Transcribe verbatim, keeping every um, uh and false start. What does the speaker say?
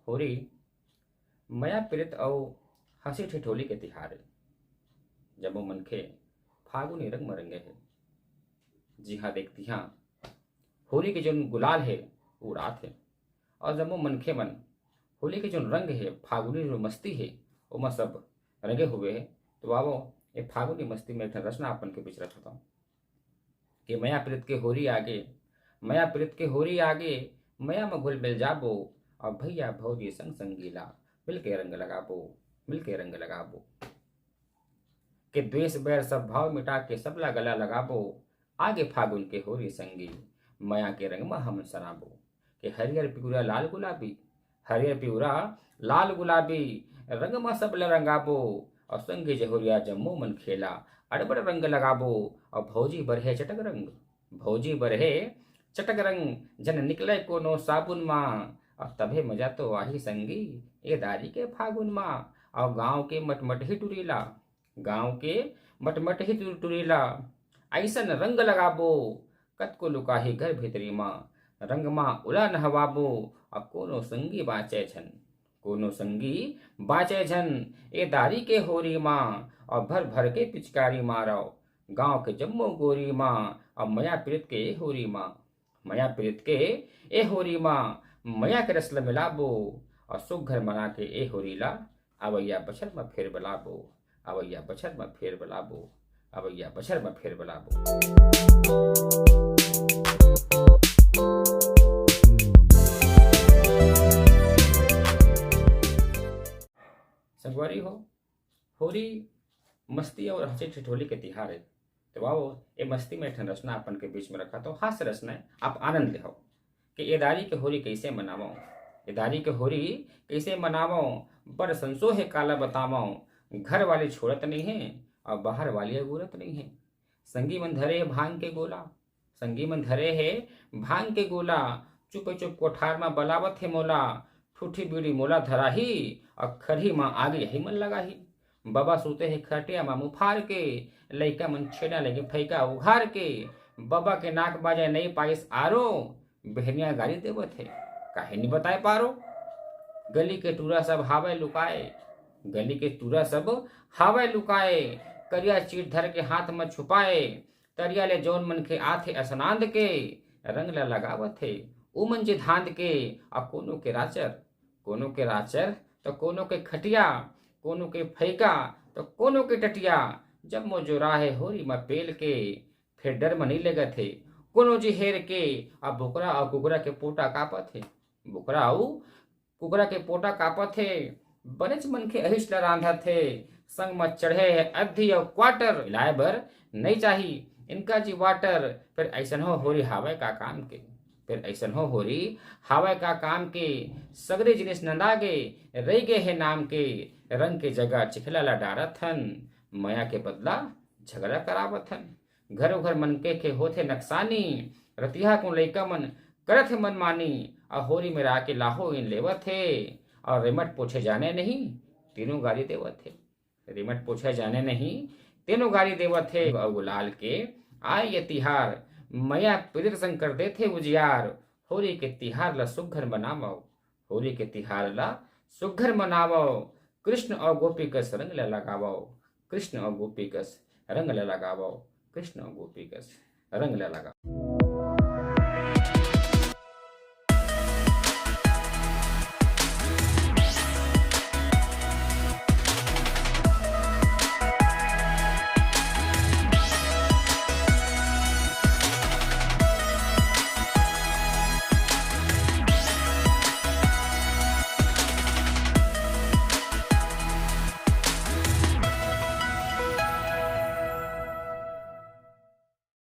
होरी मया प्रीत अउ हंसी ठिठोली के तिहार ए। जम्मो मनखे फागुनी रंग म रंगे हे। जिहां देख तिहां होरी के जोन गुलाल हे, उड़ात हे। अउ जम्मो मनखे मन होली के जोन रंग हे, फागुनी जो मस्ती हे, ओमा सब रंगे हुए हे। तो आवो, ए फागुनी मस्ती में एक ठन रचना अपन के बीच रखत हंव कि मया प्रीत के होरी आगे, मया प्रीत के होरी आगे, मया म घुल मिल जाबो। अब भैया भौजी संग संगी ला मिलके रंग लगाबो, मिलके रंग लगाबो। के द्वेष बैर सब भाव मिटा के सबला गला लगाबो। आगे फागुन के होरी संगी, मया के रंग म हमन सनाबो। के हरियर पिवरा लाल गुलाबी, हरियर पिवरा लाल गुलाबी रंग म सबला रंगाबो। अउ संगी जहोरिया जम्मो मन खेला, अड़बड़ रंग लगाबो। अउ भौजी बर हे चटक रंग, भौजी बर हे चटक रंग, झन निकले कोनो साबुन मा। अउ तभे मजा तो आही संगी, ए दारी के फागुन मा। अउ गांव के मटमटही टुरी ला, गांव के मटमटही टुर-, टुरी ला अइसन रंग लगाबो। कतको लुकाही घर भीतरी मा, रंग मा उला नहवाबो। अउ कोनो संगी बांचे झन, कोनो संगी बांचे झन, ए दारी के होरी मा। अउ भर भर के पिचकारी मारव, गांव के जम्मो गोरी मा। अउ मया प्रीत के ए होरी मा, मया प्रीत के ए होरी मा, मया के रस ल मिलाबो। अउ सुग्घर मना के ए होरी ला, अवइया बछर म फेर बलाबो, अवइया बछर म फेर बलाबो, अवइया बछर म फेर बलाबो। संगवारी हो, होरी मस्ती अउ हंसी ठिठोली के तिहार हे। तो आओ, ए मस्ती में एक ठन रचना अपन के बीच में रखत हंव, हास्य रचना हे, आप आनंद लेहव। कि ए दारी के होरी कइसे मनावंव, ए दारी के होरी कइसे मनावंव, बड़ संसो हे काला बतावंव। घर वाली छोड़त नइ हे, अउ बाहर वाली अगुरत नइ हे। संगी मन धरे हे भांग के गोला, संगी मन धरे हे भांग के गोला। चुपे चुप कोठार म बलावत हे मोला, ठूठी बीड़ी मोला धराही, अउ खरही म आगी यही मन लगाही। बबा सूते हे खटिया म मुफार के, लइका मन छेना लेके फइका उघार के। बबा के नाक बाजे नइ पाइस आरो, बहिनिया गारी देवत हे, काहे नि बताय पारो। गली के टूरा सब हावय लुकाय, गली के टूरा सब हावय लुकाय। करिया चीट धर के हाथ म छुपाय, तरिया ले जौन मनखे आथे असनांद के, रंग ल लगावत हे उमन जे धांद के। अउ कोनो के राचर, कोनो के राचर, त कोनो के खटिया, कोनो के फइका, त कोनो के टटिया। जम्मो जोरा हे होरी म पेल के, फेर डर म नइ लगत हे कोनो जी हेर के। अउ बोकरा अउ कुकरा के पोटा कापत हे, बोकरा अउ कुकरा के पोटा कापत हे। बनेच मनखे अहिच ल रांधत हे, संग म चढ़े हे अद्धी अउ क्वार्टर। मिलाय बर नइ चाही इनका जी वाटर। फेर अइसनहो होरी हावय का काम के, फेर अइसनहो होरी हावय का काम के। सगरे जिनिस नंदा गे, रहि गे हे नाम के। रंग के जगह चिखला ल डारत हन, मया के बदला झगड़ा करावत हन। घरो घर मनखे के होथे नकसानी, रतिहा कुन लइका मन करत हे मनमानी। अउ होरी मेरा के लाहो इन लेवत हे, अउ रेमट पोछे जाने नहीं, तीनों गारी देवत हे। रेमट पोछे जाने नहीं, तीनों गारी देवत हे। अउ गुलाल के आय ये तिहार, मया प्रीत संग कर देथे उजियार। होरी के तिहार ल सुग्घर मनावव, होरी के तिहार ल सुग्घर मनावव। कृष्ण अउ गोपी कस रंग ल लगावव, कृष्ण अउ गोपी कस रंग ल लगावव, कृष्ण अउ गोपी कस रंग ल लगावव।